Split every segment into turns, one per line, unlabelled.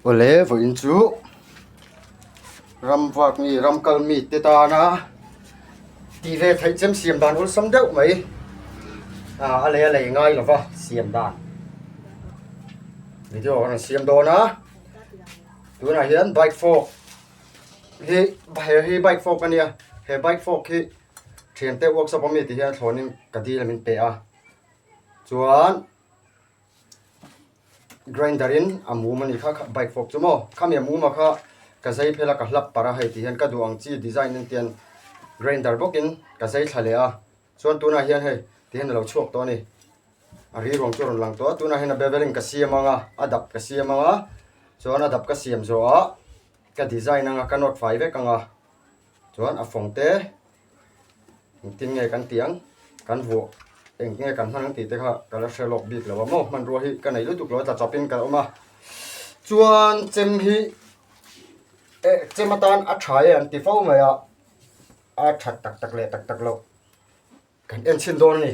Awle vawiin chu ram vak mi ram kal mi te tana tih ve theih chem siam dan awlsam deuh mai ah a lei a lei ngai lova siam dan video a rawn siam dawn a tunah hian bike fork hi he hi bike fork a nia he bike fork hi thiante workshop ami tih hian thlawnin ka dil a min pe a chuan. Grinder in a mum a nih kha bike fork chu maw khami a mum a kha ka zai phel a ka hlap parh a hei ti hian ka duh ang chi design en tian grinder bawk in ka zai thla leh a chuan tunah hian hei ti hian a lo chhuak tawh a ni a ri ruang chu a rawn lang tawh a tunah hian a bevel in ka siam ang a a dap ka siam ang a chuan a dap ka siam zawh ah ka design ang a ka nawt fai vek ang a chuan a fawng te. Engtin nge kan tih ang? Kan vuah eng nge kan hman ang tih te kha ka la hre lawk bik lo a maw? Hmanrua hi ka nei lutuk lo a tla chawpin ka awm a. Chuan chem hi eh chem atan a tha e an ti fo mai a, a that tak tak leh tak tak loh kan en chhin dawn a ni.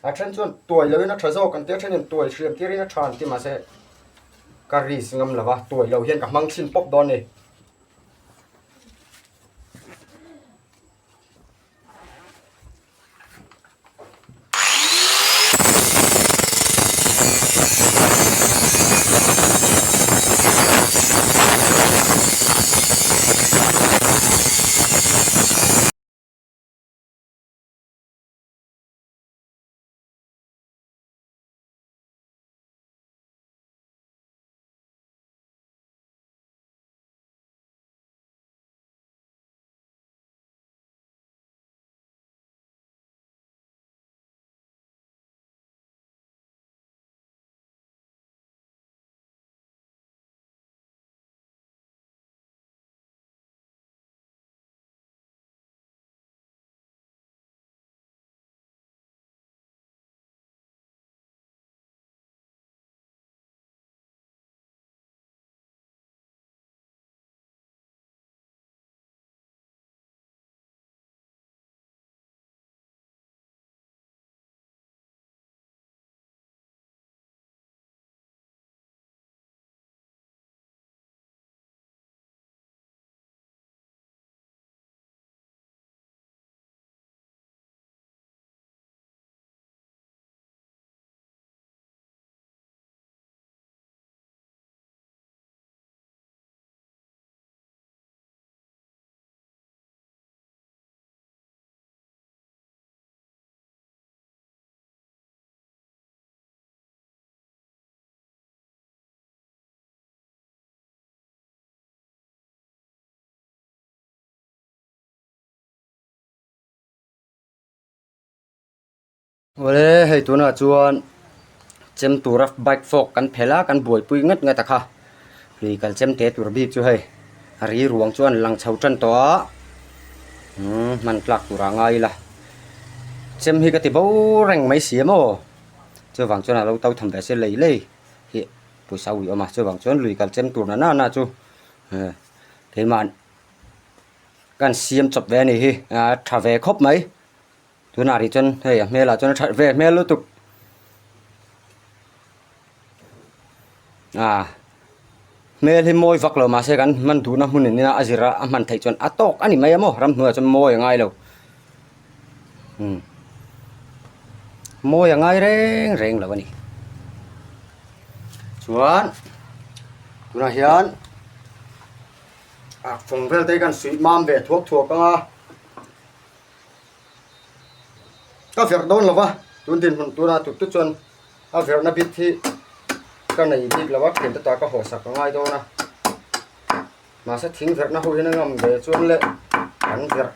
A then chuan tuai loin a tha zawk an ti a, a thenin tuai hriam tirin a tha an ti mahse ka risk ngam lo va, tuai lo hian ka hmang chhin pawp dawn a ni. Awle hei tunah chuan chem tura bike fork kan phelh a kan buaipui ngat ngat a kha lui kal chem te tur bik chu hei a ri ruang chuan lang chho tan tawh a umm hman tlak turah ngai ila chem hi ka ti bo reng mai si a maw chuvang chuan a lo to tham ve se lei lei hi pawisa ui awm a chuvang chuan lui kal chem tur na na na chu keimah kan siam chawp ve a ni hi a tha ve khawp mai. Tunah rih chuan hei a hmelah chuan a that ve hmel lutuk ah hmel hi mawi vak lo mahse kan hman duhna hmun in ina a zir a a hman theih chuan a tawk a ni mai a maw ramhnuaiah chuan mawi a ngai lo umm mawi a ngai reng reng lo a ni chuan tunah hian ah fawng vel te hi kan suih mam ve thuak thuak ang a. Ka verh dawn lo va, tun dinhmun tura tut tut chuan a verhna bit hi ka nei bik lo a, thiante ta ka hawsak a ngai dawn a. Mahse thing verhna ho hian a ngam ve chuan le an verh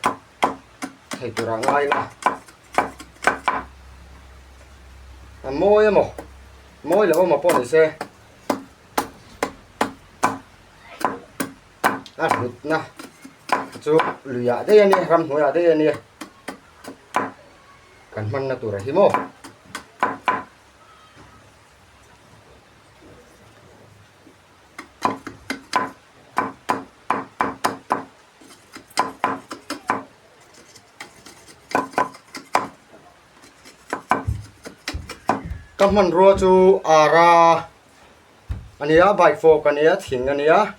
thei tura ngai la. A mawi emaw, mawi lo emaw pawh ni se. A hlutna chu luiah daih a nia ramhnuaiah daih a nia kan hmanna tur a hi maw. Ka hmanrua chu ara. A nia, bike fork a nia, thing a nia,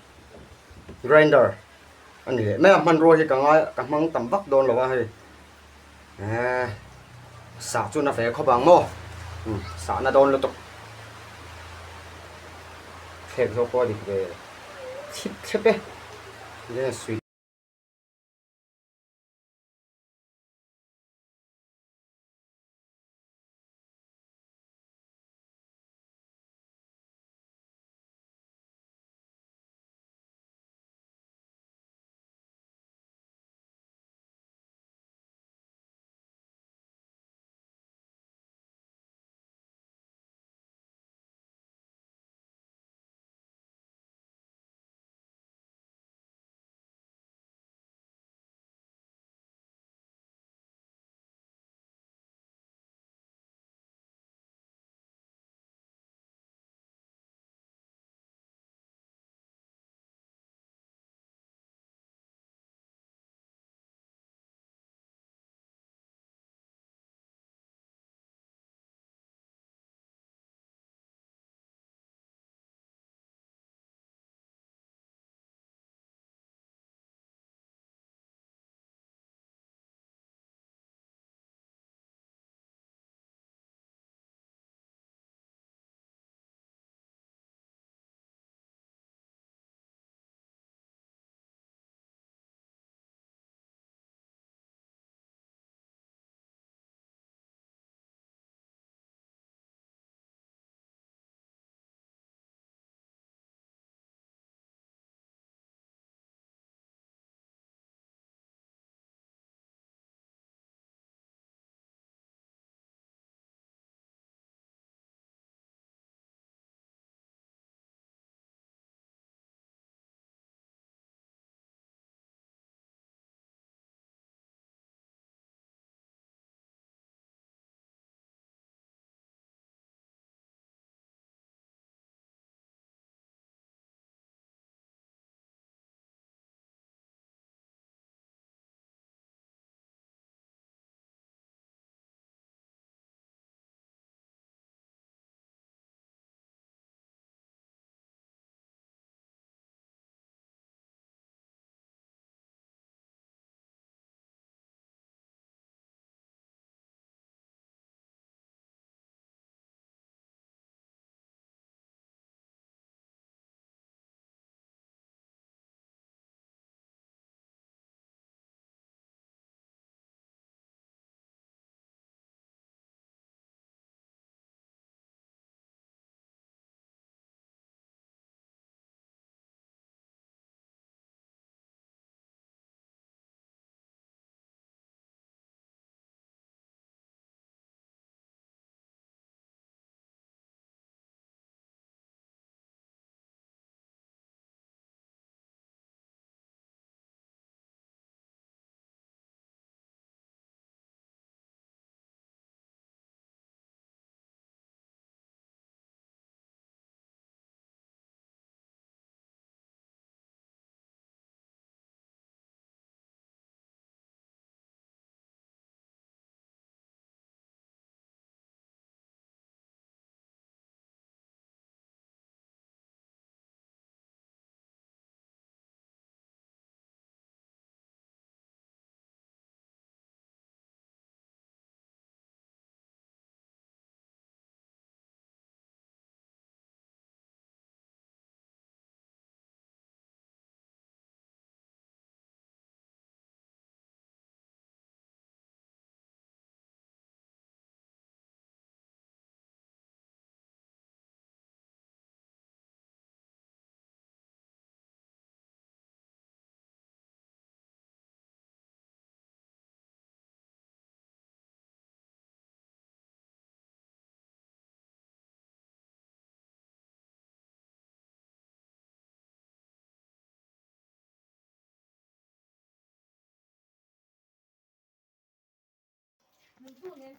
grinder a ni leh mai a, hmanrua hi ka ngai ka hmang tam vak dawn lo a hei eh sah chu na ve khawp ang maw umm sah na dawn lutuk thlek zawk pawh a dik ve chhip thlep e enge suih.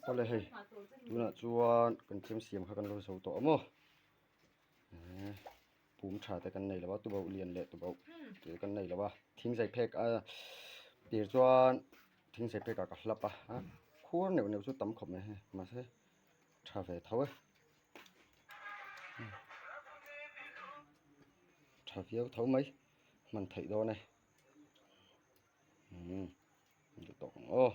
Awle hei tunah chuan kan thil siam kha kan lo zo tawh a maw eh pum tha te kan nei lo a tubauh lian leh tubauh te kan nei lo a thing zai phek a tir chuan thing zai phek ah ka hlap a khuar neuh neuh chu tam khawp mai hei mahse tha ve tho e. tha viau tho mai hman theih dawn e umm duh tawk ang aw.